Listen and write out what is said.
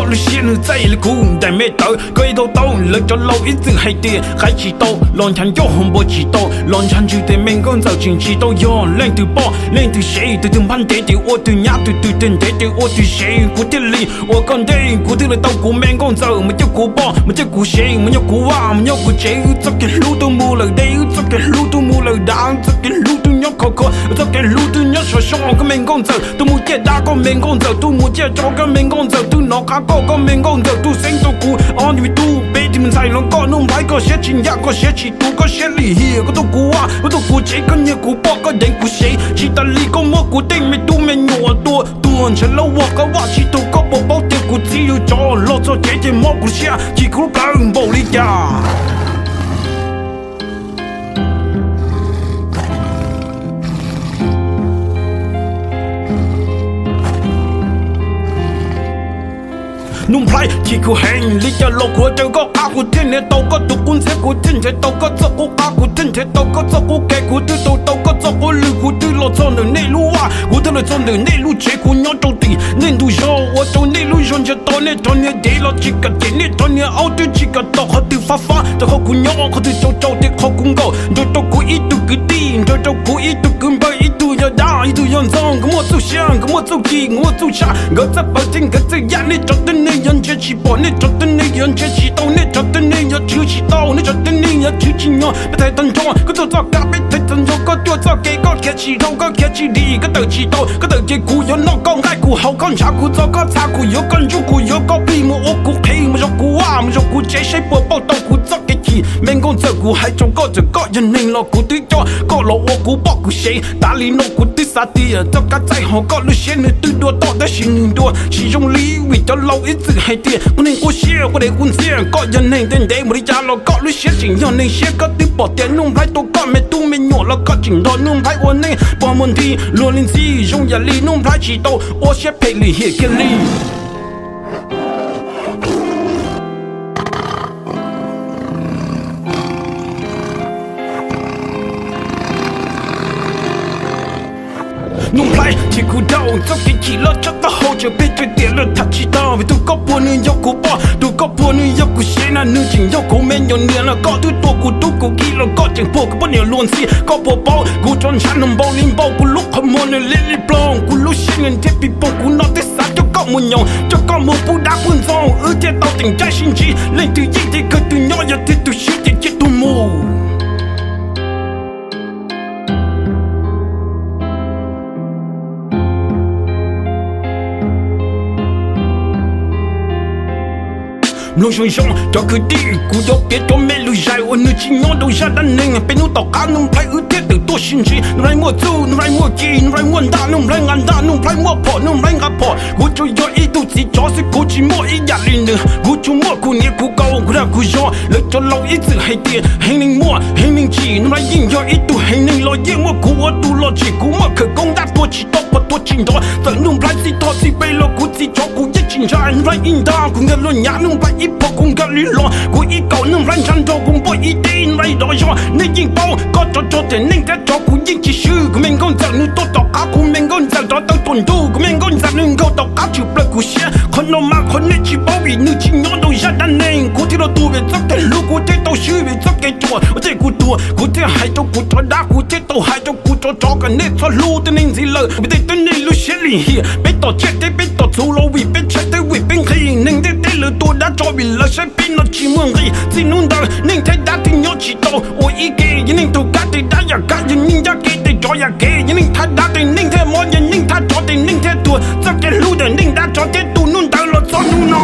Lub siab nws txaij li kuv daim me tawv, koj ib tau tau lawv cov laus ib txwm hais tias qaib tsis tau los ncha ncauj, hauv npua tsis tau los ncha ntswg, tes me nkauj ntxawm tseem tsis tau yog leej twg poj leej twg sev, tus twg npab ntev ces ua twg nyab, tus twg ntev ces ua twg sev, kuv thiaj li ua koj ntej, kuv thiaj li tau kuv me nkauj ntxawm, mus coj kuv poj, mus coj kuv sev, mus nyob kuv vaj, mus nyob kuv tsev, wb txoj kev hlub twb mus lawm deb, wb txoj kev hlub twb mus lawm dav, wb txoj kev hlub twb nyob khov kho, wb txoj kev hlub twb nyob sov so, koj me nkauj ntxawm, twb mus ciaj dab, koj me nkauj ntxawm, twb mus ciaj tsov, koj me nkauj ntxawm, twb nov qab koj, koj me nkauj ntxawm, twb xeeb tau kuv ob tus peb tus me ntxhais los koj, Nuj Nplhaib, koj siab tsis ncaj, koj siab tsis tu, koj siab lim hiam, koj tuaj kuv vaj, koj tuaj kuv tsev, koj nyiag kuv poj, koj deev kuv sev, tsis tas li koj muab kuv tej me tub me nyuam tua tuag ntshav lauj, ua koj vaj tsis tau, koj puas paub tias kuv txiv yawg tsov los txog tsev ces mob kuv siab, chim kuv lub plawv npaum li cas. Nuj Nplhaib, chim kuv heev, li cas los kuv ua raws koj qab, kuv thiaj nrhiav tau koj tus qub ntxhiab, kuv thiaj nrhiav tau koj txoj qub qab, kuv thiaj nrhiav tau koj txoj qub kev, kuv twb tu tau koj txoj qub lwj, kuv twb los txog ntawm nej lub vaj, kuv twb los txog ntawm nej lub tsev, kuv nyob rau tim nej ntug zos, ua rau nej lub zos ntsia tau, nej cov niag dev los tsis kam cem, nej cov niag aub twb tsis kam tom qhov twg fab fab, rau qhov kuv nyob qhov twg tsau tsau, tej qhov kuv nkaum, nrog rau kuv ib tug kwv tij, nrog rau kuv ib tug kwv npawg, ib tug yog dab, ib tug yog ntxoog, nkawd muaj txuj siab, nkawd muaj txuj ci, nkawd muaj txuj sa, nkawd txawj pawv thiab nkawd txawj yaj, nej cov tib neeg yuav ntsia tsis pom, nej cov tib neeg yuav ntsia tsis tau, nej cov tib neeg yuav tshwv tsis tau, nej cov tib neeg yuav tshwv tsis nyog, peb thaiv tag nrho koj tuaj txoj kab, peb thaiv tag nrho koj tuaj txoj kev, koj khiav tsis dhau, koj khiav tsis dim, koj tawm tsis tau, koj tawm ces kuv yuav noj koj nqaij, kuv haus koj ntshav, kuv txo koj txha, kuv yuav koj ntsuj, kuv yuav koj plig, mus ua kuv qhev, mus zov kuv vaj, mus zov kuv tsev, saib puas pauj tau kuv txoj kev chim, me nkauj ntxawm, kuv hais rau koj, txawm koj yog neeg los kuv twb coj koj los ua kuv poj kuv sev, tas li no kuv twb xav tias txoj kab txaij hauv koj lub siab nws twb dua toj, tab sis nws dua tsis zoo li vim cov laus ib txwm hais tias quaj neeg quaj siab, quaj dev quaj ntxhiab, koj yog neeg ntev ntev mus li cas los koj lub siab tseem yog neeg siab, koj twb pom tias Nuj Nplhaib tua koj me tub me nyuam los koj tseem nrog Nuj Nplhaib ua neej, pog muag nti luag li ntxhi, zoo yam li Nuj Nplhaib tsis tau ua siab phem lim hiam kiag li. Nuj Nplhaib, chim kuv dhau, txoj kev chim loj tshaj taub hau, tseem pheej tsawg tiam lawm tham tsis tau, vim tus koj puag nws yog kuv poj, tus koj puag nws yog kuv sev na, nws tseem yog kuv me nyuam niam los koj twb tua kuv tub kuv ki los koj tseem puag kuv poj niam luag ntxhi, koj puas paub kuv rov ntshav nws npaum li npaum, kuv lub qhov muag nws liab li ploog, kuv lub siab nws nrhiav pis poog, kuv no twb xav coj koj mus nyoos, coj koj mus pub dab pub ntxoog, wb thiaj tau teem caij sib ntsib, leej twg yeej thiaj kawg twg nyob, yog thiaj tus swb ces cia tus mus. Mloog zoo zoo cov kwv tij, kuv yuav piav cov me lus zais uas nws tsis nyob rau zaj dab neeg. Peb hnub tom qab Nuj Nplhaib wb thiaj tawm tuaj sib ntsib. Nuj Nplhaib muaj txuj, Nuj Nplhaib muaj ci, Nuj Nplhaib muaj ntaj, Nuj Nplhaib nqa ntaj, Nuj Nplhaib muaj phom, Nuj Nplhaib nqa phom. Kuv tsuas yog ib tug txiv tsov xwb, kuv tsis muaj ib yam li nws. Kuv tsuas muaj kuv niam kuv kauv, kuv dag kuv zog. Lawv cov laus ib txwm hais tias heev neeg muaj heev neeg tsim. Nuj Nplhaib yeej yog ib tug heev neeg los yeej muaj kuv ua tus los tsim. Kuv muaj khawv koob dab tua tsis tau pog tua tsis nrov. Txawm Nuj Nplhaib txij thoj txij pej los kuv txiv tsov kuv yeej tsis ntshai. Nuj Nplhaib ib nta kuv nkag luag nyav, Nuj Nplhaib ib phom kuv nkag li los. Kuv ib kaum Nuj Nplhaib ntshav nrog kuv npua ib teb Nuj Nplhaib dov zog. Nej yeej paub koj tsov tsov tias neej thiab tsov kuv yeej tsis swb. Kuv me nkauj ntxawm nws tuaj tom qab, kuv me nkauj ntxawm rov tawm tuaj ntuj. Kuv me nkauj ntxawm nws nkaug tom qab tshwm plaws kuv siab. Qhov no mas qhov nej tsis paub vim nws tsis nyob rau zaj dab neeg. Kuv thiaj los tuag vim txoj kev hlub, kuv thiaj tau swb vim txoj kev ruam. Ua ntej kuv tuag kuv thiaj hais rau kuv cov dab, kuv thiaj tau hais rau kuv cov tsov kom nej txhob hlub tej neeg ntxiv lawm, vim tej tib neeg lub siab lim hiam. Peb tom tsiaj thiab peb tom txhuv los vim peb tshaib thiab vim peb nqhis. Neeg ntiaj teb lawv tua dab tsov vim lawv saib peb no tsis muaj nqis. Txij hnub ntawd neej thiab dab thiaj nyob tsis tau ua ib ke. Yog neeg taug kab ces dab yam kab, yog neeg ncaj kev ces tsov yam kev. Yog neeg thab dab ces neeg thiaj mob, yog neeg thab tsov ces neeg thiaj tuag. Txoj kev hlub ntawm neeg dab tsov thiaj tu hnub ntawd los txog hnub no.